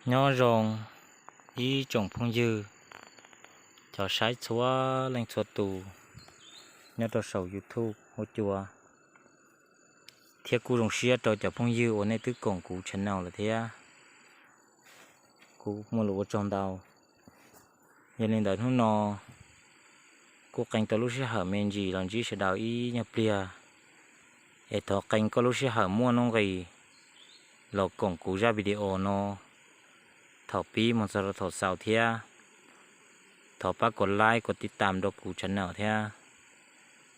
Nyob zoo ib tsoom phooj ywg, cov saib txhua leej txhua tus nyob rau saum YouTube ua cua, thiab kuj zoo siab rau cov phooj ywg uas nej twb koom kuv channel lawm thiab, kuv muaj lus ua tsaug ntau. Yog li ntawd hnub no kuj qee tau lub sij hawm me ntsis los ntsib sawv daws ib nyuag pliag, es thov qee koj lub sij hawm muaj nuj nqis los koom kuv zaj video no thaum pib mus txog rau thaum xaus thiab. Thov pab kuv like, kuv tiv tam rau kuv channel thiab,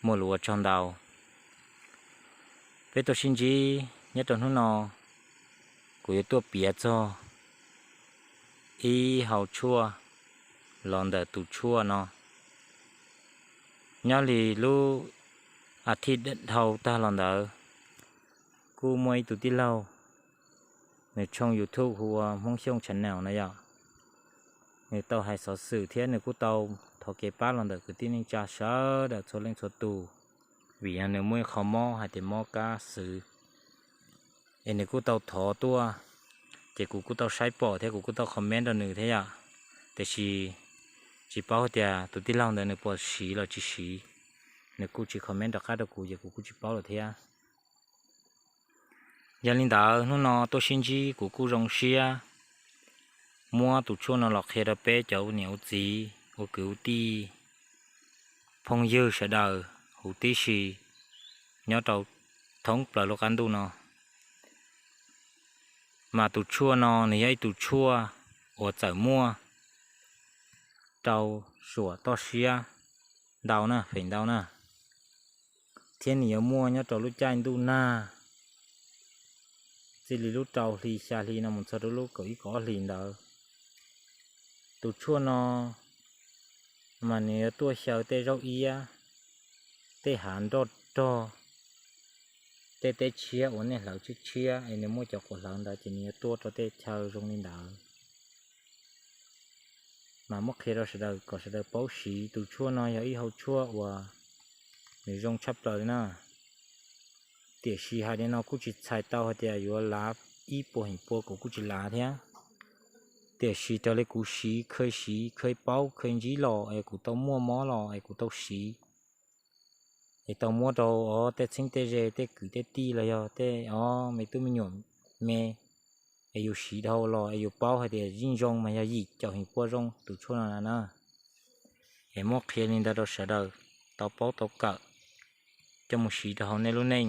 muaj lus ua tsaug ntau. Peb tuaj sib ntsib nyob rau hnub no, kuv yuav tuaj piav txog ib hau tshuaj los ntawm tus tshuaj no. Nyob li lub a thiv dhau tag los ntawd, kuj muaj ib tug tij laug, nws tshooj YouTube hu ua Hmoob Xyooj channel no yom. Nws tau hais xov xwm thiab nws kuj tau thov kev pab los ntawm kwv tij neej tsa sawv daws txhua leej txhua tus, vim yog nws muaj ib qho mob hais tias mob kab xwv, es nws kuj tau thov tuaj, ces kuv kuj tau saib pom thiab kuv kuj tau comment rau nws thiab yom. Tiam sis tsis paub hais tias tus tij laug ntawd nws puas siv los tsis siv, nws kuj tsis comment rov qab rau kuv ces kuv kuj tsis paub lawm thiab. Yog li ntawd hnub no tuaj sib ntsib kuv kuj zoo siab muab tus tshuaj no los qhia rau peb cov ua niam ua txiv, ua kwv ua tij, phooj ywg sawv daws huv tib si nyob rau thoob plaws lub qab ntuj no. Mas tus tshuaj no nws yog ib tug tshuaj uas txawm muaj rau suam toj siab ntau na, feem ntau na, thiab nws yuav muaj nyob rau lub caij ntuj nag txij li lub rau hli xya hli no mus txog rau lub kaum ib kaum ob hlis ntawd. Tus tshuaj no mas nws yuav tuaj xyaw tej zaub iab, tej hav nroj rog, tej teb tshiab uas nej hlawv tshiab tshiab es nws muaj cov quav hlawv ntawd ces nws yuav tuaj rau tej chaw zoo li ntawd. Mas muab qhia rau sawv daws kom sawv daws paub siv. Tus tshuaj no yog ib hau tshuaj uas nws zoo tshaj plaws li na. Tiam sis hais li no kuj tsis txhais tau hais tias yuav lav ib puas feem pua, kuv kuj tsis lav thiab. Tiam sis raws li kuv siv, kheev siv, kheev paub, kheev ntsib los es kuv tau muaj mob los es kuv tau siv, es tau muab rau tej txheeb tej ze, tej kwv tej tij los yog tej me tub me nyuam me, es yus siv dhau los es yus paub hais tias yeej zoo mas yog yim caum feem pua zoo tus tshuaj no na. Es muab qhia li ntawd rau sawv daws tau paub tau kawm coj mus siv rau hauv nej lub neej.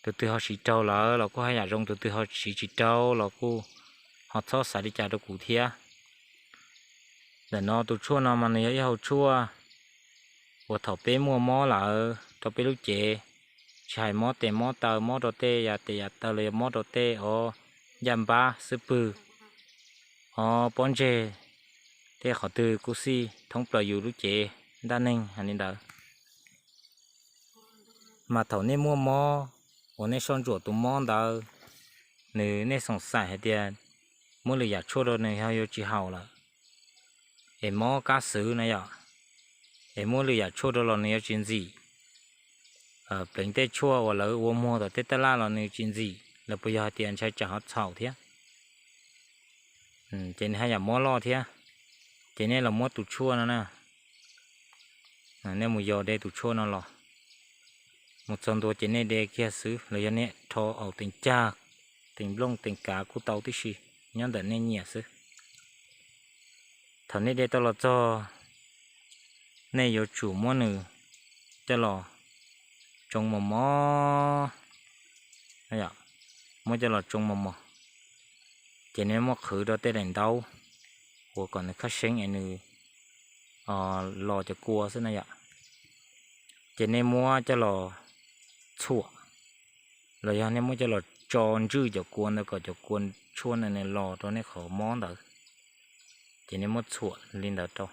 Tus twg ho siv raug lawm los kuj haj yam zoo, tus twg ho siv tsis raug los kuj ho txhob xav li cas rau kuv thiab. Ntawm no tus tshuaj no mas nws yog ib hau tshuaj uas thaum peb muaj mob lawm rau peb lub cev, tsis hais mob tes mob taw, mob rau tej yam tes yam taw los yog mob rau tej o ncaj npab xub pwg, o pob ntseg, tej qhov twg kuj xij thoob plaws yus lub cev ntaj neeg hais li ntawd. Mas thaum nej muaj mob uas nej soj ntsuam tus mob ntawd, nws nej xoom xaim hais tias muab lwm yam tshuaj rau nws ho yuav tsis haum lawm, es mob kab xwv na yom, es muab lwm yam tshuaj rau los nws yuav tsis ntxim. Pleev tej tshuaj uas lawv ua muag tom tej taj laj los nws tsis ntxim, los puas yog hais tias ntshai tsam ho txhaum thiab, ces nws haj yam mob loj thiab. Ces nej los muab tus tshuaj no na, nej mus yos de tus tshuaj no los, mus txog ntua ces nej de kiag xwb los yog nej rho aus teem cag, teem nplooj teem kav kuj tau tib si, nyob ntawm nej nyiam xwb. Thaum nej de tau los txog, nej yuav tsum muab nws coj los tsoo mos mos, muab coj los tsoo mos mos, ces nej muab qhwv rau tej daim ntaub uas kom nws khab seeb es nws los cov kua xwb na yom. Ces nej muab coj los txhuam, los yog nej muab coj los tso ntswj cov kua ntawd kom cov kua tshuaj ntawd nws los rau nej qhov mob ntawd. Ces nej muab txhuam li ntawd rau,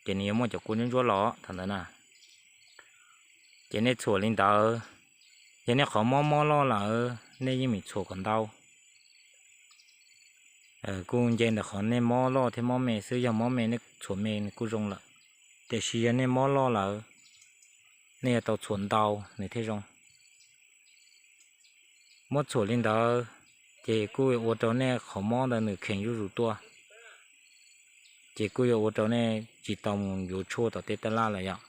ces nws yuav muaj cov kua ntsuab ntsuab los thaum ntawd na. Ces nej txhuam li ntawd, yog nej qhov mob mob loj lawm nej yeej meem txhuam kom ntau. Kuj nce ntawm qhov nej mob loj thiab mob me xwb, yog mob me nej txhuam me nws kuj zoo lawm. Tiam sis yog nej mob loj lawm, nej yuav tau txhuam ntau nws thiaj zoo. Muab txhuam li ntawd, ces kuj yuav ua rau nej qhov mob ntawd nws kheev zuj zus tuaj, ces kuj yuav ua rau nej tsis tau mus yuav tshuaj tom tej taj laj lawm yom.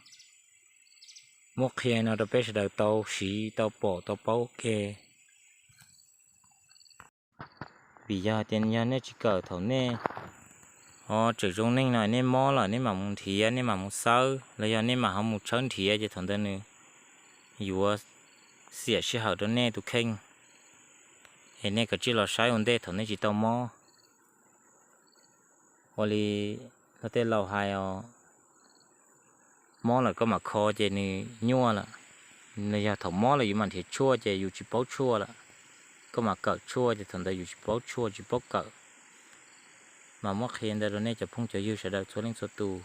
Muab qhia no rau peb sawv daws tau siv tau pom tau paub ke. Vim yog hais tias yog nej tsis kawm thaum nej ho tseem zoo neej no nej mob lawm nej mam mus nrhiav nej mam mus xawb los yog nej mam ho mus tshawb nrhiav ces thaum ntawd nws yuav xiam sij hawm rau nej tus kheej, es nej kav tsij los saib ua ntej thaum nej tsis tau mob. Ua li luag tej laus hais os, mob lawm koj mam kho ces nws nyuaj lawm, los yog thaum mob lawm yus mam nrhiav tshuaj ces yus tsis paub tshuaj lawm. Koj mam kawm tshuaj ces thaum ntawd yus tsis paub tshuaj tsis paub kawm. Mas muab qhia ntawd rau nej cov phooj cov ywg sawv daws txhua leej txhua tus.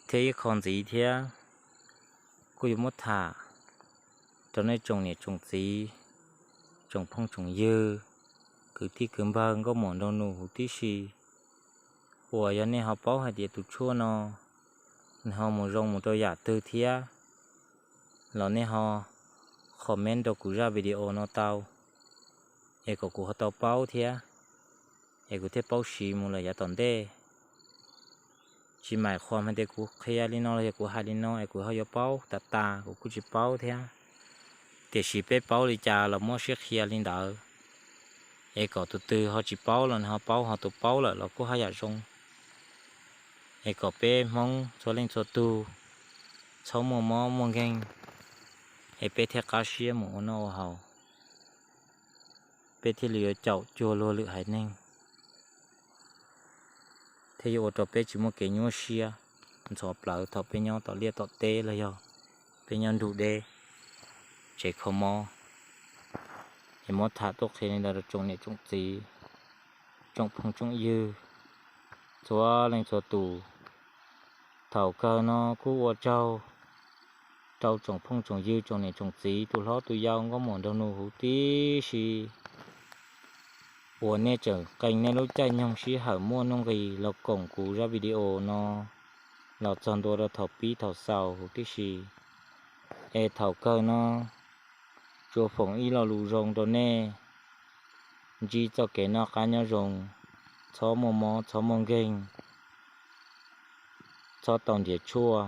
Thiab ib qho ntxiv thiab kuj yuav muab tham rau nej tsoom niam tsoom txiv, tsoom phooj tsoom ywg, kwv tij kwv npawg nkauj muam nraug nus huv tib si, uas yog nej ho paub hais tias tus tshuaj no nws ho mus zoo mus rau yam twg thiab los nej ho comment rau kuv zaj video no tau, es kom kuv ho tau paub thiab, es kuv thiaj paub siv mus lawm yav tom ntej. Tsis maim qhuas hais tias kuv qhia li no los yog kuv hais li no es kuv ho yuav paub tas tas, kuv kuj tsis paub thiab. Tiam sis peb paub li cas los muab sib qhia li ntawd, es kom tus twg ho tsis paub los nws ho paub, ho tus paub lawm los kuj haj yam zoo. Es kom peb Hmoob txhua leej txhua tug txhob muaj mob muaj nkeeg, es peb thiaj qab siab mus ua noj ua haus, peb thiaj li yuav caum cuag luag lwm haiv neeg, thiaj yuav ua rau peb tsis muaj kev nyuaj siab ntxhov plawv thaum peb nyob tom liaj tom teb los yog peb nyob nrug deb tsev kho mob. Es muab tham tuaj qhia li ntawd rau tsoom niam tsoom txiv, tsoom phooj tsoom ywg txhua leej txhua tus. Thaum kawg no kuj ua tsaug rau tsoom phooj tsoom ywg, tsoom niam tsoom txiv, tus hlob tus yau, nkauj muam nraug nus huv tib si, uas nej tseem qee nej lub caij nyoog sij hawm muaj nuj nqis los koom kuv zaj video no los txog ntua rau thaum pib thaum xaus huv tib si. Es thaum kawg no tsuas foom ib lo lus zoo rau nej, ntsib txoj kev noj qab nyob zoo, txhob muaj mob txhob muaj nkeeg, txhob tau nrhiav tshuaj.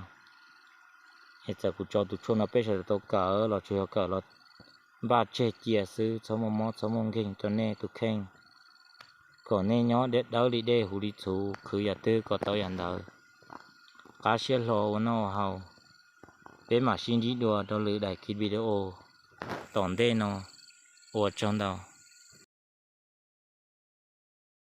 Es txawm kuv tso tus tshuaj no peb sawv daws tau kawm los tsuas yog kawm los npaj tseg cia xwb, txhob muaj mob txhob muaj nkeeg rau nej tus kheej, kom nej nyob dawb li dej huv li txhuv, khwv yam twg kom tau yam ntawd, qab siab hlo ua noj ua haus. Peb mam sib ntsib dua rau lwm daim video tom ntej no. Ua tsaug ntau.